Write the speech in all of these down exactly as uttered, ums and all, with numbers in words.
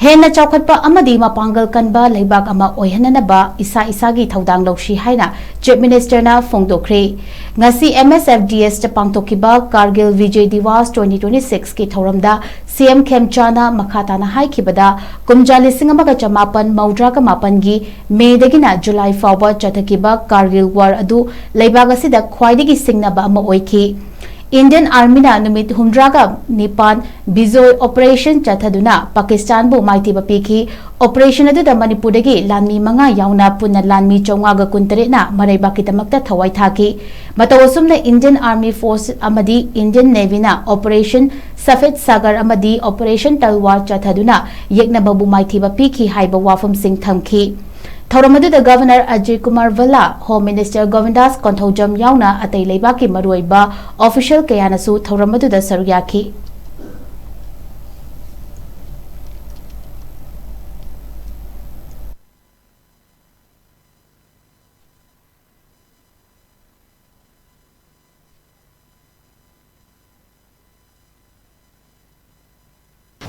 ꯍꯦꯟꯅ ꯆꯥꯎꯈꯠꯄ ꯑꯃꯗꯤ ꯃꯄꯥꯡꯒꯜ ꯀꯟꯕ ꯂꯩꯕꯥꯛ ꯑꯃ ꯑꯣꯏꯍꯟꯅꯅꯕ ꯏꯁꯥ ꯏꯁꯥꯒꯤ ꯊꯧꯗꯥꯡ ꯂꯧꯁꯤ ꯍꯥꯏꯅ Chief Ministerꯅ ꯐꯣꯡꯗꯣꯛꯈ꯭ꯔꯦ꯫ ꯉꯁꯤ MSFDSꯇ ꯄꯥꯡꯊꯣꯛꯈꯤꯕ Kargil Vijay Diwas twenty twenty sixꯀꯤ ꯊꯧꯔꯝꯗ CM ꯈꯦꯝꯆꯥꯅ ꯃꯈꯥ ꯇꯥꯅ ꯍꯥꯏꯈꯤꯕꯗ, ꯀꯨꯝꯖꯥ ꯂꯤꯁꯤꯡ ꯑꯃꯒ ꯆꯃꯥꯄꯟ ꯃꯧꯗ꯭ꯔꯥꯒ ꯃꯥꯄꯟꯒꯤ ꯃꯦꯗꯒꯤꯅ ꯖꯨꯂꯥꯏ ꯐꯥꯎꯕ ꯆꯠꯊꯈꯤꯕ Kargil War ꯑꯗꯨ ꯂꯩꯕꯥꯛ ꯑꯁꯤꯗ ꯈ꯭ꯋꯥꯏꯗꯒꯤ ꯁꯤꯡꯅꯕ ꯑꯃ ꯑꯣꯏꯈꯤ꯫ Indian Armyꯅ ꯅꯨꯃꯤꯠ ꯍꯨꯝꯗ꯭ꯔꯥꯒ ꯅꯤꯄꯥꯟ Vijay Operation ꯆꯠꯊꯗꯨꯅ ꯄꯥꯀꯤꯁꯇꯥꯟꯕꯨ ꯃꯥꯏꯊꯤꯕ ꯄꯤꯈꯤ꯫ Operation ꯑꯗꯨꯗ ꯃꯅꯤꯄꯨꯔꯗꯒꯤ ꯂꯥꯟꯃꯤ ꯃꯉꯥ ꯌꯥꯎꯅ ꯄꯨꯟꯅ ꯂꯥꯟꯃꯤ ꯆꯥꯝꯃꯉꯥꯒ ꯀꯨꯟꯇꯔꯦꯠꯅ ꯃꯔꯩꯕꯥꯛꯀꯤꯗꯃꯛꯇ ꯊꯋꯥꯏ ꯊꯥꯈꯤ꯫ ꯃꯇꯧ ꯑꯁꯨꯝꯅ Indian Army Force ꯑꯃꯗꯤ Indian Navyꯅ Operation Safed Sagar ꯑꯃꯗꯤ Operation Talwar ꯆꯠꯊꯗꯨꯅ ꯌꯦꯛꯅꯕꯕꯨ ꯃꯥꯏꯊꯤꯕ ꯄꯤꯈꯤ ꯍꯥꯏꯕ ꯋꯥꯐꯝꯁꯤꯡ ꯊꯝꯈꯤ꯫ ꯊꯧꯔꯝ ꯑꯗꯨꯗ Governor Ajay Kumar Bhalla, Home Minister Govindas Konthoujam ꯌꯥꯎꯅ ꯑꯇꯩ ꯂꯩꯕꯥꯛꯀꯤ ꯃꯔꯨꯑꯣꯏꯕ official ꯀꯌꯥꯅꯁꯨ ꯊꯧꯔꯝ ꯑꯗꯨꯗ ꯁꯔꯨꯛ ꯌꯥꯈꯤ꯫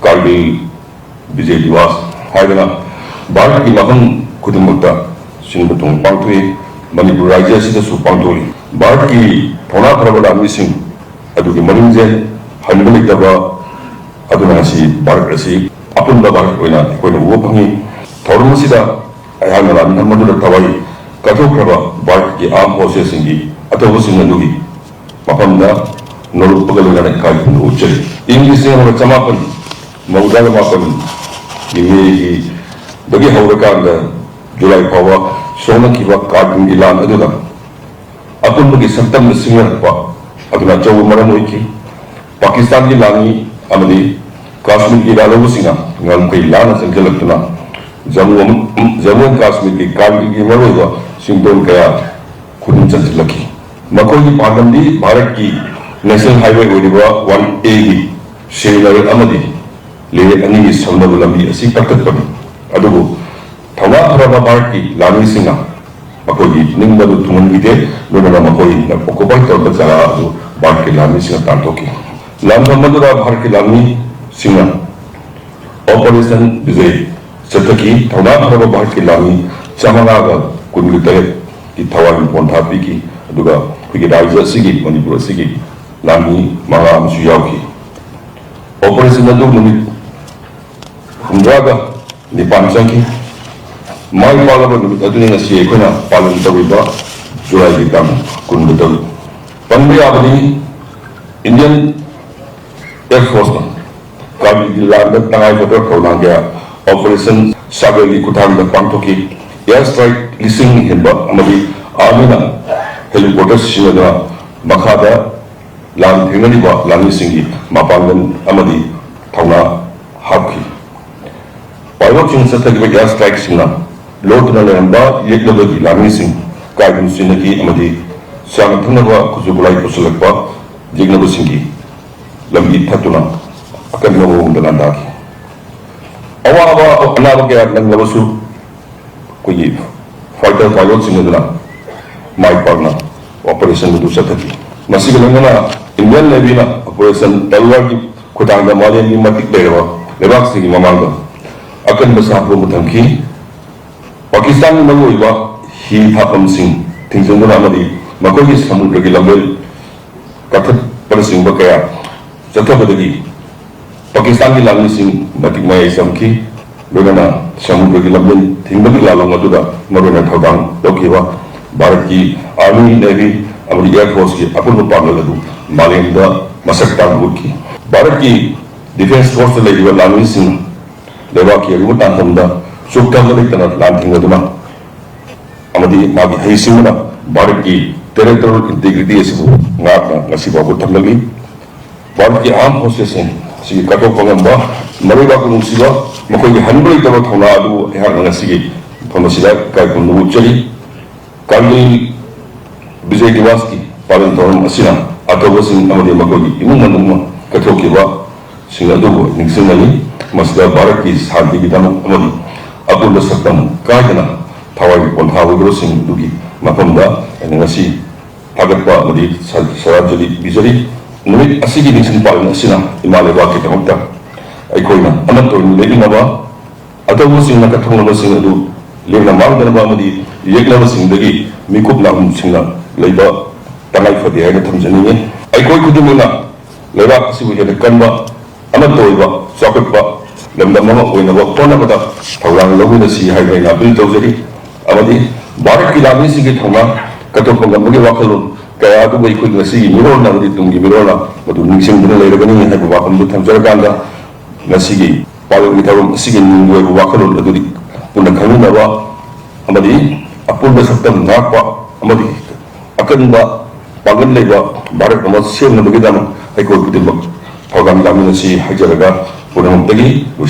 Kargil Vijay Diwas ꯍꯥꯏꯗꯅ ꯚꯥꯔꯠꯀꯤ ꯃꯐꯝ ꯈꯨꯗꯤꯡꯃꯛꯇ ꯁꯤꯟꯕ ꯊꯨꯡꯅ ꯄꯥꯡꯊꯣꯛꯏ꯫ ꯃꯅꯤꯄꯨꯔ ꯔꯥꯖ꯭ꯌ ꯑꯁꯤꯗꯁꯨ ꯄꯥꯡꯊꯣꯛꯂꯤ꯫ ꯚꯥꯔꯠꯀꯤ ꯊꯧꯅꯥ ꯐꯔꯕ ꯂꯥꯟꯃꯤꯁꯤꯡ ꯑꯗꯨꯒꯤ ꯃꯔꯤꯡꯖꯦꯜ ꯍꯟꯕ ꯂꯩꯇꯕ ꯑꯗꯨꯅ ꯉꯁꯤ ꯚꯥꯔꯠ ꯑꯁꯤ ꯑꯄꯨꯟꯕ ꯚꯥꯔꯠ ꯑꯣꯏꯅ ꯑꯩꯈꯣꯏꯅ ꯎꯕ ꯐꯪꯉꯤ꯫ ꯊꯧꯔꯝ ꯑꯁꯤꯗ ꯑꯩꯍꯥꯛꯅ ꯂꯥꯟꯃꯤ ꯃꯗꯨꯗ ꯊꯋꯥꯏ ꯀꯠꯊꯣꯛꯈ꯭ꯔꯕ ꯚꯥꯔꯠꯀꯤ armed forcesꯁꯤꯡꯒꯤ ꯑꯆꯧꯕꯁꯤꯡ ꯑꯗꯨꯒꯤ ꯃꯐꯝꯗ ꯅꯣꯂꯨꯛꯄꯒ ꯂꯣꯏꯅꯅ ꯏꯀꯥꯏ ꯈꯨꯝꯅꯕ ꯎꯠꯆꯔꯤ꯫ ꯏꯪ ꯂꯤꯁꯤꯡ ꯑꯃꯒ ꯆꯃꯥꯄꯟ ꯃꯧꯗ꯭ꯔꯥꯒ ꯃꯥꯄꯟꯒꯤ ꯃꯦꯒꯤ ꯗꯒꯤ ꯍꯧꯔꯀꯥꯟꯗ ꯖꯨꯂꯥꯏ ꯐꯥꯎꯕ ꯁꯣꯛꯅꯈꯤꯕ ꯀꯥꯔꯒꯤꯜꯒꯤ ꯂꯥꯟ ꯑꯗꯨꯗ ꯑꯄꯨꯟꯕꯒꯤ ꯁꯛꯇꯝꯗ ꯁꯤꯡꯅꯔꯛꯄ ꯑꯗꯨꯅ ꯑꯆꯧꯕ ꯃꯔꯝ ꯑꯣꯏꯈꯤ꯫ ꯄꯥꯀꯤꯁꯇꯥꯟꯒꯤ ꯂꯥꯟꯃꯤ ꯑꯃꯗꯤ ꯀꯥꯁꯃꯤꯔꯒꯤ ꯂꯥꯜꯍꯧꯕꯁꯤꯡꯅ ꯉꯝꯈꯩ ꯂꯥꯟꯅ ꯆꯪꯁꯤꯜꯂꯛꯇꯨꯅ ꯖꯝꯃꯨ ꯑꯃ-, ꯖꯝꯃꯨ ꯑꯦꯟ ꯀꯥꯁꯃꯤꯔꯒꯤ ꯀꯥꯔꯒꯤꯜꯒꯤ ꯃꯔꯨꯑꯣꯏꯕ ꯆꯤꯡꯗꯣꯟ ꯀꯌꯥ ꯈꯨꯗꯨꯝ ꯆꯟꯁꯤꯜꯂꯛꯈꯤ꯫ ꯃꯈꯣꯏꯒꯤ ꯄꯥꯟꯗꯝꯗꯤ ꯚꯥꯔꯠꯀꯤ national highway ꯑꯣꯏꯔꯤꯕ one Aꯒꯤ ꯁ꯭ꯔꯤꯅꯒꯔ ꯑꯃꯗꯤ ꯂꯦ ꯑꯅꯤꯒꯤ ꯁꯝꯅꯕ ꯂꯝꯕꯤ ꯑꯁꯤ ꯀꯛꯊꯠꯄꯅꯤ꯫ ꯑꯗꯨꯕꯨ ꯊꯧꯅꯥ ꯐꯔꯕ ꯚꯥꯔꯠꯀꯤ ꯂꯥꯟꯃꯤꯁꯤꯡꯅ ꯃꯈꯣꯏꯒꯤ ꯅꯤꯡꯕ ꯑꯗꯨ ꯊꯨꯡꯍꯟꯈꯤꯗꯦ, ꯂꯣꯏꯅꯅ ꯃꯈꯣꯏꯅ occupy ꯇꯧꯔꯕ ꯖꯒꯥ ꯑꯗꯨ ꯚꯥꯔꯠꯀꯤ ꯂꯥꯟꯃꯤꯁꯤꯡꯅ ꯇꯥꯟꯊꯣꯛꯈꯤ꯫ ꯂꯥꯟꯐꯝ ꯑꯗꯨꯗ ꯚꯥꯔꯠꯀꯤ ꯂꯥꯟꯃꯤꯁꯤꯡꯅ ꯑꯣꯄꯔꯦꯁꯟ ꯕꯤꯖꯌ ꯆꯠꯊꯈꯤ꯫ ꯊꯧꯅꯥ ꯐꯔꯕ ꯚꯥꯔꯠꯀꯤ ꯂꯥꯟꯃꯤ ꯆꯥꯃꯉꯥꯒ ꯀꯨꯟꯒ ꯇꯔꯦꯠꯀꯤ ꯊꯋꯥꯏ ꯄꯣꯟꯊꯥ ꯄꯤꯈꯤ꯫ ꯑꯗꯨꯒ ꯑꯩꯈꯣꯏꯒꯤ ꯔꯥꯖ꯭ꯌ ꯑꯁꯤꯒꯤ, ꯃꯅꯤꯄꯨꯔ ꯑꯁꯤꯒꯤ ꯂꯥꯟꯃꯤ ꯃꯉꯥ ꯑꯃꯁꯨ ꯌꯥꯎꯈꯤ꯫ ꯑꯣꯄꯔꯦꯁꯟ ꯑꯗꯨ ꯅꯨꯃꯤꯠ ꯍꯨꯝꯗ꯭ꯔꯥꯒ ꯅꯤꯄꯥꯟ ꯆꯪꯈꯤ꯫ ꯃꯥꯏ ꯄꯥꯛꯂꯕ ꯅꯨꯃꯤꯠ ꯑꯗꯨꯅꯤ ꯉꯁꯤ ꯑꯩꯈꯣꯏꯅ ꯄꯥꯂꯟ ꯇꯧꯔꯤꯕ ꯖꯨꯂꯥꯏꯒꯤ ꯇꯥꯡ ꯀꯨꯟꯒ ꯇꯔꯨꯛ꯫ ꯄꯟꯕ ꯌꯥꯕꯗꯤ, ꯏꯟꯗꯤꯌꯟ ꯑꯦꯌꯔ ꯐꯣꯔꯁꯅ ꯀꯥꯔꯒꯤꯜꯒꯤ ꯂꯥꯟꯗ ꯇꯉꯥꯏ ꯐꯗꯕ ꯊꯧꯔꯥꯡ ꯀꯌꯥ ꯑꯣꯄꯔꯦꯁꯟ ꯁꯥꯒꯔꯒꯤ ꯈꯨꯠꯊꯥꯡꯗ ꯄꯥꯡꯊꯣꯛꯈꯤ꯫ ꯑꯦꯌꯔ ꯁ꯭ꯇ꯭ꯔꯥꯏꯛ ꯂꯤꯁꯤꯡ ꯍꯦꯟꯕ ꯑꯃꯗꯤ ꯑꯥꯔꯃꯤꯅ ꯍꯦꯂꯤꯀꯣꯞꯇꯔ ꯁꯤꯖꯤꯟꯅꯗꯨꯅ ꯃꯈꯥꯗ ꯂꯥꯟ ꯊꯦꯡꯅꯔꯤꯕ ꯂꯥꯟꯃꯤꯁꯤꯡꯒꯤ ꯃꯄꯥꯡꯒꯜ ꯑꯃꯗꯤ ꯊꯧꯅꯥ ꯍꯥꯞꯈꯤ꯫ ꯄꯥꯏꯂꯣꯠꯁꯤꯡꯅ ꯆꯠꯊꯈꯤꯕ ꯑꯦꯌꯔ ꯁ꯭ꯇ꯭ꯔꯥꯏꯛꯁꯤꯡꯅ ꯂꯣꯠꯇꯨꯅ ꯂꯩꯔꯝꯕ ꯌꯦꯛꯅꯕꯒꯤ ꯂꯥꯟꯃꯤꯁꯤꯡ ꯀꯥꯏꯗꯨꯅ ꯆꯦꯟꯅꯈꯤ ꯑꯃꯗꯤ ꯆꯥꯅ ꯊꯛꯅꯕ ꯈꯨꯠꯁꯨ ꯈꯨꯠꯂꯥꯏ ꯄꯨꯁꯤꯜꯂꯛꯄ ꯌꯦꯛꯅꯕꯁꯤꯡꯒꯤ ꯂꯝꯕꯤ ꯊꯠꯇꯨꯅ ꯑꯀꯟꯕ ꯃꯑꯣꯡꯗ ꯂꯥꯟꯗꯥꯈꯤ꯫ ꯑꯋꯥꯕ ꯑꯅꯥꯕ ꯀꯌꯥ ꯅꯪꯂꯕꯁꯨ ꯑꯩꯈꯣꯏꯒꯤ ꯐꯥꯏꯇꯔ ꯄꯥꯏꯂꯣꯠꯁꯤꯡ ꯑꯗꯨꯅ ꯃꯥꯏ ꯄꯥꯛꯅ ꯑꯣꯄꯔꯦꯁꯟ ꯑꯗꯨ ꯆꯠꯊꯈꯤ꯫ ꯃꯁꯤꯒ ꯂꯣꯏꯅꯅ ꯏꯟꯗꯤꯌꯟ ꯅꯦꯚꯤꯅ ꯑꯣꯄꯔꯦꯁꯟ ꯇꯜꯋꯥꯔꯒꯤ ꯈꯨꯠꯊꯥꯡꯗ ꯃꯥꯂꯦꯝꯒꯤ ꯃꯇꯤꯛ ꯂꯩꯔꯕ ꯂꯩꯕꯥꯛꯁꯤꯡꯒꯤ ꯃꯃꯥꯡꯗ ꯑꯀꯟꯕ ꯁꯥꯐꯨ ꯑꯃ ꯊꯝꯈꯤ꯫ ꯄꯥꯀꯤꯁꯇꯥꯟꯒꯤ ꯃꯔꯨꯑꯣꯏꯕ ꯍꯤ ꯊꯥꯐꯝꯁꯤꯡ ꯊꯤꯡꯖꯤꯟꯗꯨꯅ ꯑꯃꯗꯤ ꯃꯈꯣꯏꯒꯤ ꯁꯃꯨꯗ꯭ꯔꯒꯤ ꯂꯝꯕꯦꯜ ꯀꯛꯊꯠꯄꯅꯆꯤꯡꯕ ꯀꯌꯥ ꯆꯠꯊꯕꯗꯒꯤ ꯄꯥꯀꯤꯁꯇꯥꯟꯒꯤ ꯂꯥꯟꯃꯤꯁꯤꯡ ꯃꯇꯤꯛ ꯃꯌꯥꯏ ꯆꯝꯈꯤ꯫ ꯂꯣꯏꯅꯅ ꯁꯃꯨꯗ꯭ꯔꯒꯤ ꯂꯝꯖꯦꯟ ꯊꯤꯡꯕꯒꯤ ꯂꯥꯜꯂꯣꯡ ꯑꯗꯨꯗ ꯃꯔꯨꯑꯣꯏꯅ ꯊꯧꯗꯥꯡ ꯂꯧꯈꯤꯕ ꯚꯥꯔꯠꯀꯤ ꯑꯥꯔꯃꯤ, ꯅꯦꯚꯤ ꯑꯃꯗꯤ ꯑꯦꯌꯔ ꯐꯣꯔꯁꯀꯤ ꯑꯄꯨꯟꯕ ꯄꯥꯡꯒꯜ ꯑꯗꯨ ꯃꯥꯂꯦꯝꯗ ꯃꯁꯛ ꯇꯥꯛꯅ ꯎꯠꯈꯤ꯫ ꯚꯥꯔꯠꯀꯤ ꯗꯤꯐꯦꯟꯁ ꯐꯣꯔꯁꯇ ꯂꯩꯔꯤꯕ ꯂꯥꯟꯃꯤꯁꯤꯡꯅ ꯂꯩꯕꯥꯛꯀꯤ ꯑꯔꯨꯕ ꯇꯥꯡꯐꯝꯗ ꯆꯨꯞꯊꯕ ꯂꯩꯇꯅ ꯂꯥꯟ ꯊꯦꯡꯅꯗꯨꯅ ꯑꯃꯗꯤ ꯃꯥꯒꯤ ꯍꯩꯁꯤꯡꯕꯅ ꯚꯥꯔꯠꯀꯤ ꯇꯦꯔꯤꯇꯣꯔꯤꯌꯦꯜ ꯏꯟꯇꯤꯒ꯭ꯔꯤꯇꯤ ꯑꯁꯤꯕꯨ ꯉꯥꯛꯅ ꯉꯁꯤ ꯐꯥꯎꯕ ꯊꯝꯂꯛꯂꯤ꯫ ꯚꯥꯔꯠꯀꯤ ꯑꯥꯔꯝ ꯐꯣꯔꯁꯦꯁꯁꯤꯡ ꯑꯁꯤꯒꯤ ꯀꯠꯊꯣꯛꯄ ꯉꯝꯕ ꯃꯔꯩꯕꯥꯛꯄꯨ ꯅꯨꯡꯁꯤꯕ, ꯃꯈꯣꯏꯒꯤ ꯍꯟꯕ ꯂꯩꯇꯕ ꯊꯧꯅꯥ ꯑꯗꯨꯕꯨ ꯑꯩꯍꯥꯛꯅ ꯉꯁꯤꯒꯤ ꯃꯐꯝ ꯑꯁꯤꯗ ꯏꯀꯥꯏ ꯈꯨꯝꯅꯕ ꯎꯠꯆꯔꯤ꯫ ꯀꯥꯔꯒꯤꯜ ꯕꯤꯖꯌ ꯗꯤꯋꯥꯁꯀꯤ ꯄꯥꯂꯟ ꯊꯧꯔꯝ ꯑꯁꯤꯅ ꯑꯊꯧꯕꯁꯤꯡ ꯑꯃꯗꯤ ꯃꯈꯣꯏꯒꯤ ꯏꯃꯨꯡ ꯃꯅꯨꯡꯅ ꯀꯠꯊꯣꯛꯈꯤꯕꯁꯤꯡ ꯑꯗꯨꯕꯨ ꯅꯤꯡꯁꯤꯡꯍꯜꯂꯤ꯫ ꯃꯁꯤꯗ ꯚꯥꯔꯠꯀꯤ ꯁꯥꯟꯇꯤꯒꯤꯗꯃꯛ ꯑꯃꯗꯤ ꯑꯄꯨꯟꯕ ꯁꯛꯇꯝ ꯀꯥꯏꯗꯅ ꯊꯋꯥꯏ ꯄꯣꯟꯊꯥ ꯑꯣꯏꯕꯁꯤꯡ ꯑꯗꯨꯒꯤ ꯃꯐꯝꯗ ꯑꯩꯅ ꯉꯁꯤ ꯊꯥꯒꯠꯄ ꯑꯃꯗꯤ ꯁ-, ꯁ꯭ꯔꯗꯥꯟꯖꯂꯤ ꯄꯤꯖꯔꯤ꯫ ꯅꯨꯃꯤꯠ ꯑꯁꯤꯒꯤ ꯅꯤꯡꯁꯤꯡ ꯄꯥꯂꯟ ꯑꯁꯤꯅ ꯏꯃꯥ ꯂꯩꯕꯥꯛꯀꯤꯗꯃꯛꯇ ꯑꯩꯈꯣꯏꯅ ꯑꯃꯠꯇ ꯑꯣꯏꯅ ꯂꯦꯞꯃꯤꯟꯅꯕ, ꯑꯇꯧꯕꯁꯤꯡꯅ ꯀꯠꯊꯣꯛꯅꯕꯁꯤꯡ ꯑꯗꯨ ꯂꯦꯝꯅ ꯃꯥꯡꯗꯅꯕ ꯑꯃꯗꯤ ꯌꯦꯛꯅꯕꯁꯤꯡꯗꯒꯤ ꯃꯤꯀꯨꯞ ꯅꯥꯍꯨꯝꯁꯤꯡꯅ ꯂꯩꯕ ꯇꯉꯥꯏ ꯐꯗꯦ ꯍꯥꯏꯅ ꯊꯝꯖꯅꯤꯡꯏ꯫ ꯑꯩꯈꯣꯏ ꯈꯨꯗꯤꯡꯃꯛꯅ ꯂꯩꯕꯥꯛ ꯑꯁꯤꯕꯨ ꯍꯦꯟꯅ ꯀꯟꯕ, ꯑꯃꯠꯇ ꯑꯣꯏꯕ, ꯆꯥꯎꯈꯠꯄ ꯂꯝꯗꯝ ꯑꯃ ꯑꯣꯏꯅꯕ ꯍꯣꯠꯅꯕꯗ ꯊꯧꯗꯥꯡ ꯂꯧꯃꯤꯟꯅꯁꯤ ꯍꯥꯏꯕ ꯑꯩꯅ ꯑꯄꯤꯜ ꯇꯧꯖꯔꯤ꯫ ꯑꯃꯗꯤ ꯚꯥꯔꯠꯀꯤ ꯂꯥꯟꯃꯤꯁꯤꯡꯒꯤ ꯊꯧꯅꯥ ꯀꯠꯊꯣꯛꯄ ꯉꯝꯕꯒꯤ ꯋꯥꯈꯜꯂꯣꯟ ꯀꯌꯥ ꯑꯗꯨꯕꯨ ꯑꯩꯈꯣꯏ ꯉꯁꯤꯒꯤ ꯃꯤꯔꯣꯜꯅ ꯑꯃꯗꯤ ꯇꯨꯡꯒꯤ ꯃꯤꯔꯣꯜꯅ ꯃꯗꯨ ꯅꯤꯡꯁꯤꯡꯗꯨꯅ ꯂꯩꯔꯒꯅꯤ ꯍꯥꯏꯕ ꯋꯥꯐꯝꯗꯨ ꯊꯝꯖꯔꯀꯥꯟꯗ, ꯉꯁꯤꯒꯤ ꯄꯥꯂꯟꯒꯤ ꯊꯧꯔꯝ ꯑꯁꯤꯒꯤ ꯅꯨꯡꯒꯤ ꯑꯣꯏꯕ ꯋꯥꯈꯜꯂꯣꯟ ꯑꯗꯨꯗꯤ ꯄꯨꯟꯅ ꯈꯪꯃꯤꯟꯅꯕ ꯑꯃꯗꯤ ꯑꯄꯨꯟꯕ ꯁꯛꯇꯝ ꯉꯥꯛꯄ ꯑꯃꯗꯤ ꯑꯀꯟꯕ ꯄꯥꯡꯒꯜ ꯂꯩꯕ ꯚꯥꯔꯠ ꯑꯃ ꯁꯦꯝꯅꯕꯒꯤꯗꯃꯛ ꯑꯩꯈꯣꯏ ꯈꯨꯗꯤꯡꯃꯛ ꯊꯧꯗꯥꯡ ꯌꯥꯃꯤꯟꯅꯁꯤ ꯍꯥꯏꯖꯔꯒ ꯄꯨꯝꯅꯃꯛꯇꯒꯤ ꯂꯣꯏꯁꯤꯟ